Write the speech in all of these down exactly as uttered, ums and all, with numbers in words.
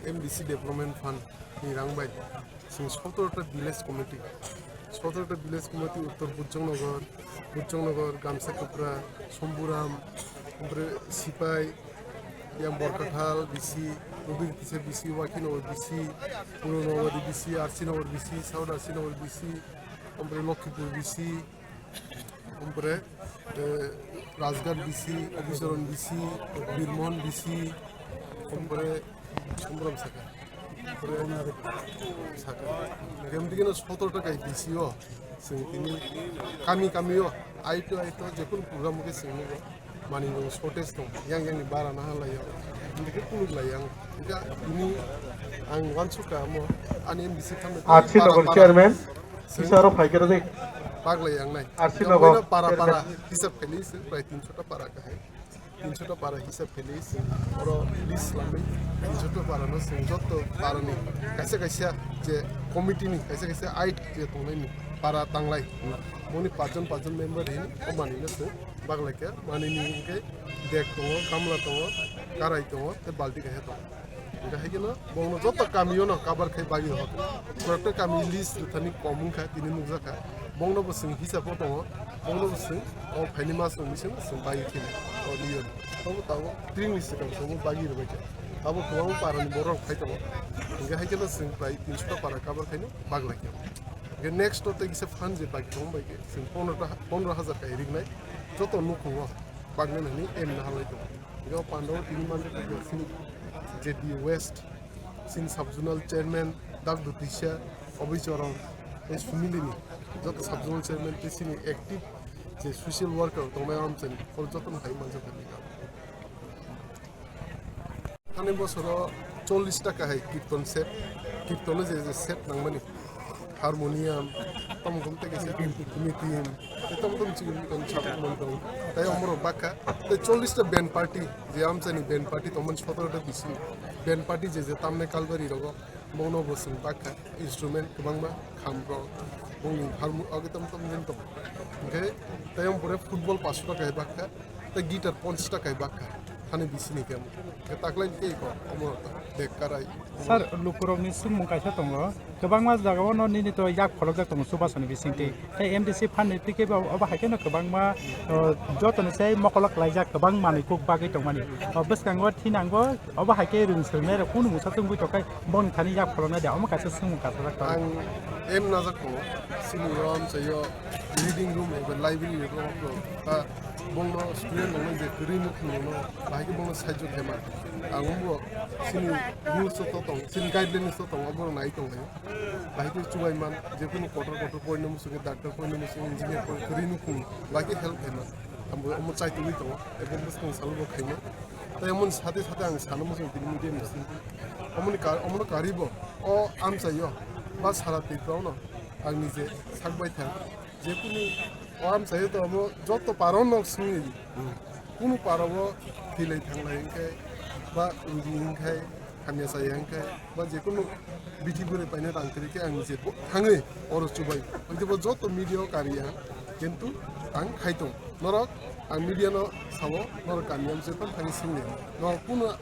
M D C Development Fund ni rang bai chwng sotoro ta village committee, sotoro ta village committee Uttor Bujongnagar, Bujongnagar, Gamsa Kupra, Somburam, ompore Sipai, yang Borkathal B C, Rubin Kisa B C, Wakhinagar B C, Purunawadi B C, Arsinagar B C, South Arsinagar B C, ompore Lokhipur B C, ompore, eh, Rajghat B C, Abhicharan B C, Birmohon B C, ompore Somburam saka. Ompore saka. Kemti keno sotoro ta kai B C o. Chwng tini kami kami o, aito aito, jekun program o khe chwng nugo. Mani nung shortage tong, yang yang ni bara na halai ya. Hindi khe kuluk lai yang. Hindi tini ang wansuk ka mo, ani M D C khamle R C para, Nagar para. Chairman, sisa aro phaikera de. Pag lai yang nai. R C Nagar para, para, chairman. Hisab khaili se, prai tinso ta para ka hai. Tinso ta para hisab khaili se. Oro list lamai, tinso ta para no se, jotto para ni. Kaisa kaisa je committee ni, kaisa kaisa ait je tongnai ni para tanglai. Moni pajon pajon member hin, o mani no se. Baglai khe, manini hwnkhe bag tongo, gamla tongo, karai tongo, tei balti kaisa tongo. Hwnkhe hai kheno bongno joto kamio no cover khai bagwi rwkha. Koyekta kami list rwthani kom wngkha, tini nukjakha. Bongno bo chwng hisabo tongo, bongno bo chwng o phaini mas rok bising chwng bagwi khini o liyo. Tobo tabuk tring ni swkang chwngbo bagwi rwbaikha. Abo kwbangma parani borok phai tongo. Hwnkhe hai kheno chwng prai tinso ta para cover khaino baglai khe. Hwnkhe next o tei kisa fund je bagi tongo bai khe chwng pondro ta, pondro hajar kai ringnai. Joto nukhungo bagna nani em na halai tongo. Hwnkhe o pandao tini manjak kha sini J D West, sini sub zonal chairman Dak Dutisa, Obichoron, tei Sumilini joto sub zonal chairman tei sini active je social worker tongnai amchani, o jotono hai manjak kha. Thani bosoro chollish ta kahai kirton set, kirtono je je set nangmani, harmonium, tom tom tei kaisa nitim, tei tom tom chikon chikon sabuk man tong, tei omorok bakha, tei chollish ta band party, je amchani band party tongmani sotoro ta bising band party je je tamnai Kalbari rogo, bono bo chwng bakha, instrument kwbangma, kham rok, bongni harmonium, agi tom tom jen tong, hwnkhe tei ompore football paso ta kahai bakha. Tei guitar ponchas ta kai bakha, hani bisini khe amo. Khe taklai khe iko, omo ta, bag karai. Sir, lukurokni swngmung kaisa tongo, kwbangma jagao no nini to yak pholokjak tongo chubasani bisingtwi. Tei M D C fund ni twi khe bo, obo hai kheno kwbangma, o, jotoni sai mokolok laijak kwbang manwi kuk bagwi tongmani. O bwskango thinango, obo hai khe rwng swrwngnairok kunu mungsa chwngwi tongkha. Boni thani yak pholoknai de, omo kaisa swngmung kasajak tong. Ang em najak tongo, chini o amchaio reading room eba library room rok ta bongno student rokno je kwrwi nukhungno bahai khe bongno sahajyo khaima. Ang umbo chini rules o to tong, chini guidelines o tongo, oborok nai tonglaio. Bahai khe chubai man, jekunu kotor kotor poino muchungo, doctor poino muchungo, engineer poino kwrwi nukhung bahai khe help khaima. Ambo omo chaitugwi tongo, ebong bwskang salo bo khaima. Tei omo ni sate sate ang sana muchung tini media ni bising. Omo ni kar-, omo no karibo o amchaio ba sara Tripura no ang nije sak bai thang. Jekunu o amchaio to omo joto paro nok singwi. Kunu paro bo thilai thanglai hwnkhe ba rugi hwnkhe hamya chaya hwnkhe ba jekunu bithi bwrwi paina rang kwrwi khe ang nije bo thangwi oro chubai. Hwnkhe bo joto media o kariya kintu ang khai tong. Norok ang media no sao, norok kami amchaio phano thangwi singli. Norok kunu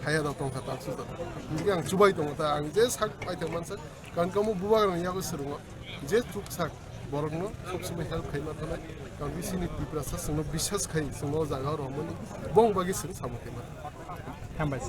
haya da tongkha ta susa. Hingke ang chubai tongo ta, ang je sak paithak mansak, kankamo bubagrani yago swrwngo. Je chuk sak borokno sob somoi help khaima thanai. Kankhe chini Tiprasa chwngno biswas khai, chwngno o jaga o romani. Bong bagwi chwng samung khaima. Hambai.